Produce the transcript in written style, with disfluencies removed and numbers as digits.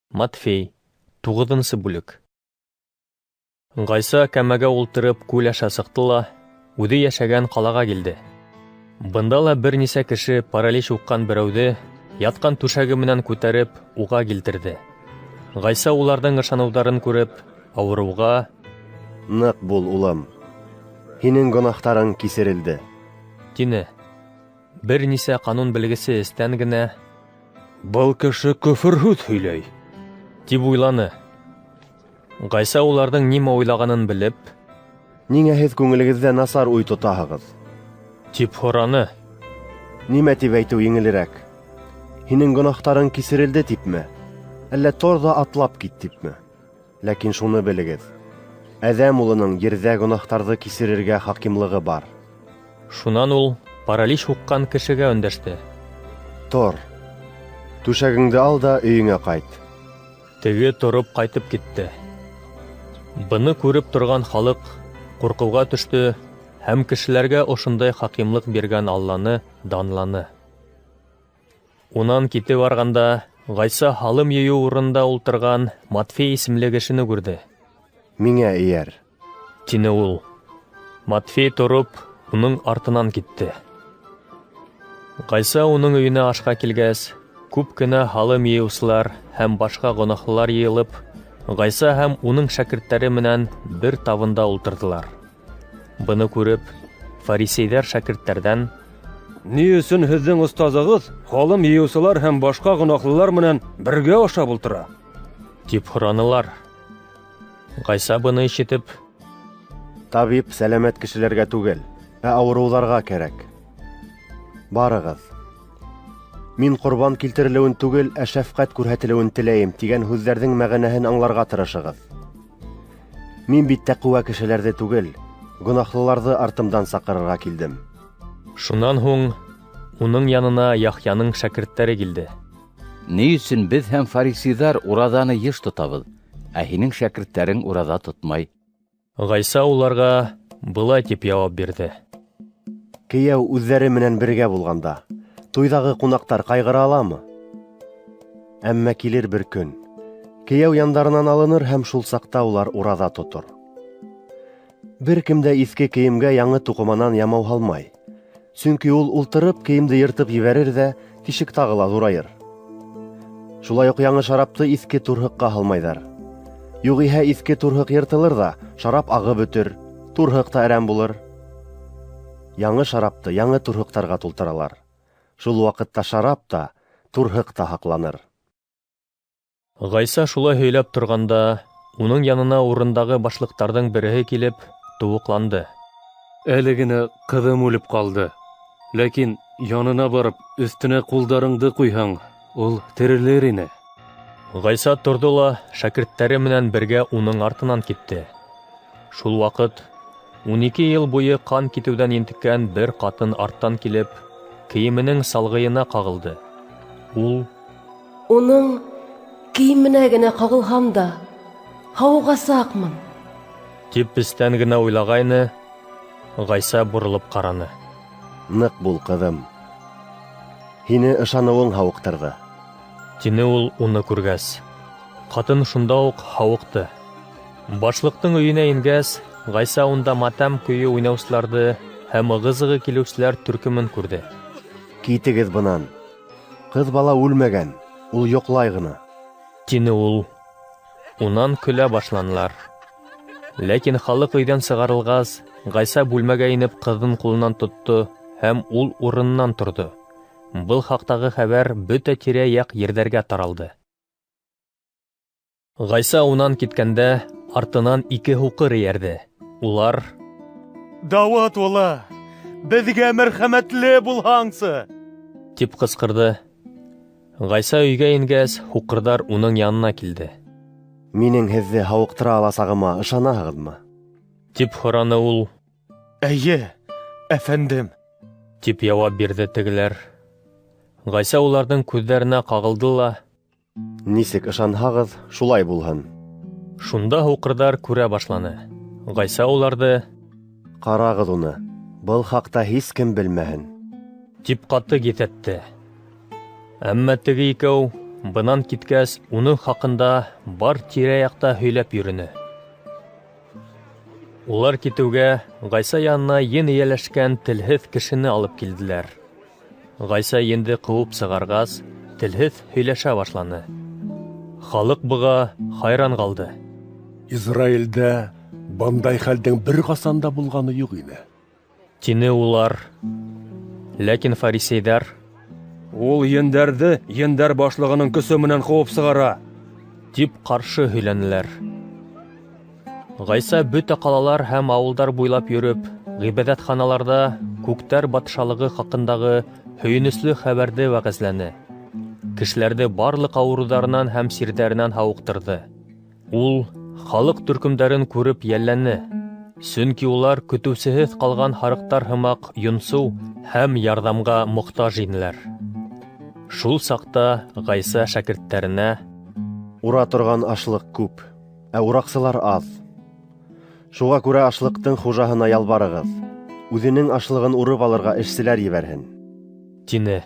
Матфей, туғыҙынсы бүлек. Ғайса кәмәгә ултырып күл аша сыҡты ла үҙе йәшәгән ҡалаға килде. Бында ла бер нисә кеше паралич һуҡҡан берәүҙе ятҡан түшәге менән күтәреп уға килтерҙе. Ғайса уларҙың ышаныуҙарын күреп, ауырыуға: "Ныҡ бул, улым, һинең гонаһтарың кисерелде", тине. Бер нисә ҡанун белгесе эстән генә: "Был кеше көфөр һүҙ һөйләй", тип уйланы. Ғайса уларҙың нимә уйлағанын белеп: "Ниңә һеҙ күңелегеҙҙә насар уй тотаһығыҙ?" тип һораны. Нимә тип әйтеү еңелерәк? Һинең гонаһтарың кисерелде типме? Әллә тор ҙа атлап кит типме? Ләкин шуны белегеҙ: Әҙәм улының ерҙә гонаһтарҙы кисерергә хакимлығы бар. Шунан ул паралич һуҡҡан кешегә өндәште: "Тор, түшәгеңде ал да өйөңә ҡайт." Теге тороп ҡайтып китте. Быны күреп торған халыҡ ҡурҡыуға төштө һәм кешеләргә ошондай хакимлыҡ биргән Алланы данланы. Унан китеп барғанда, Ғайса һалым йыйыу урынында ултырған Матфей исемле кешене күрҙе. "Миңә эйәр", тине ул. Матфей тороп, уның артынан китте. Ғайса уның өйөнә ашҡа килгәс, күп кенә һалым йыйыусылар һәм башҡа гонаһлылар йыйылып, Ғайса һәм уның шәкерттәре менән бер табында ултырҙылар. Быны күреп, фарисейҙәр шәкерттәрҙән: "Ни өсөн һеҙҙең остазығыҙ һалым йыйыусылар һәм башҡа гонаһлылар менән бергә ашап ултыра?" тип һоранылар. Ғайса быны ишетеп: "Табип сәләмәт кешеләргә түгел, ә ауырыуҙарға кәрәк. Барығыҙ. Мин ҡорбан килтерелеүен түгел, ә шәфҡәт күрһәтелеүен теләйем тигән һүҙҙәрҙең мәғәнәһен аңларға тырышығыҙ. Мин бит тәҡүә кешеләрҙе түгел, гонаһлыларҙы артымдан саҡырырға килдем." Шунан һуң уның янына Яхъяның шәкерттәре килде. Ни өсөн беҙ һәм фарисейҙар ураҙаны йыш тотабыҙ, ә һинең шәкерттәрең ураҙа тотмай? Ғайса уларға былай тип яуап бирҙе: Кейәү үҙҙәре менән бергә булғанда, туйҙағы ҡунаҡтар ҡайғыра аламы? Әммә килер бер көн, кейәү яндарынан алыныр һәм шул саҡта улар ураҙа тотор. Бер кем дә иҫке кейемгә яңы туҡыманан ямау һалмай. Сөнки ул ултырып кейемде йыртып ебәрер ҙә, тишек тағы ла ҙурайыр. Шулай уҡ яңы шарапты иҫке турһыҡҡа һалмайҙар. Юғиһә иҫке турһыҡ йыртылыр ҙа, шарап ағып бөтөр, турһыҡ та әрәм булыр. Яңы шарапты яңы турһыҡтарға тултыралар. Шул ваҡытта шарап та, турһыҡ та һаҡланыр. Ғайса шулай һөйләп торғанда, уның янына урындағы башлыҡтарҙың береһе килеп, тубыҡланды. Әле генә ҡыҙым үлеп ҡалды. Ләкин янына барып, өҫтөнә ҡулдарыңды ҡуйһаң, ул терелер ине. Ғайса торҙо ла шәкерттәре менән бергә уның артынан китте. Шул ваҡыт 12 йыл буйы ҡан китеүҙән интеккән бер ҡатын арттан килеп, кейеменең салғыйына ҡағылды. Ул: "Уның кейеменә генә ҡағылһам да, һауығасаҡмын", тип эстән генә уйлағайны, Ғайса боролоп ҡараны. "Ныҡ бул, ҡыҙым. Һине ышаныуың һауыҡтырҙы", тине ул уны күргәс. Ҡатын шунда уҡ һауыҡты. Башлыҡтың өйөнә ингәс, Ғайса унда матәм көйө уйнаусыларҙы һәм ығы-зығы килеүселәр төркөмөн күрҙе. "Китегеҙ бынан. Ҡыҙ бала үлмәгән, ул йоҡлай ғына", тине ул. Унан көлә башланылар. Ләкин халыҡ өйҙән сығарылғас, Ғайса бүлмәгә инеп ҡыҙҙың ҡулынан тотто һәм ул урынынан торҙо. Был хаҡтағы хәбәр бөтә тирә-яҡ ерҙәргә таралды. Ғайса унан киткәндә, артынан ике һуҡыр эйәрҙе. Улар: "Дауыт улы, беҙгә мәрхәмәтле булһаңсы!" тип ҡысҡырҙы. Ғайса өйгә ингәс, һуҡырҙар уның янына килде. "Минең һеҙҙе һауыҡтыра аласағыма ышанаһығыҙмы?" тип һораны ул. "Эйе, әфәндем", тип яуап бирҙе тегеләр. Ғайса уларҙың күҙҙәренә ҡағылды ла: "Нисек ышанһағыҙ, шулай булһын." Шунда һуҡырҙар күрә башланы. Ғайса уларҙы: "Ҡарағыҙ уны, был хаҡта һис кем белмәһен", тип ҡаты киҫәтте. Әммә теге икәү бынан киткәс, уның хаҡында бар тирә-яҡта һөйләп йөрөнө. Улар китеүгә, Ғайса янына ен эйәләшкән телһеҙ кешене алып килделәр. Ғайса енде ҡыуып сығарғас, телһеҙ һөйләшә башланы. Халыҡ быға хайран ҡалды. Израилдә бындай хәлдең бер ҡасан да булғаны юҡ ине. Тине улар. Ләкин фарисейҙар: Ул ендәрҙе ендәр башлығының көсө менән ҡыуып сығара, тип ҡаршы һөйләнеләр. Ғайса бөтә ҡалалар һәм ауылдар буйлап йөрөп, ғибәҙәтханаларҙа күктәр батшалығы хаҡындағы һөйөнөслө хәбәрҙе вәғәзләне. Кешеләрҙе барлыҡ ауырыуҙарынан һәм сирҙәренән һауыҡтырҙы. Ул халыҡ төркөмдәрен күреп йәлләне, сөнки улар көтөүсеһеҙ ҡалған һарыҡтар һымаҡ йонсоу һәм ярҙамға мохтаж инеләр. Шул саҡта Ғайса шәкерттәренә: Ура торған ашлыҡ күп, ә ураҡсылар аҙ. Шуға күрә ашлыҡтың хужаһына ялбарығыҙ: үҙенең ашлығын урып алырға эшселәр ебәрһен. Тине.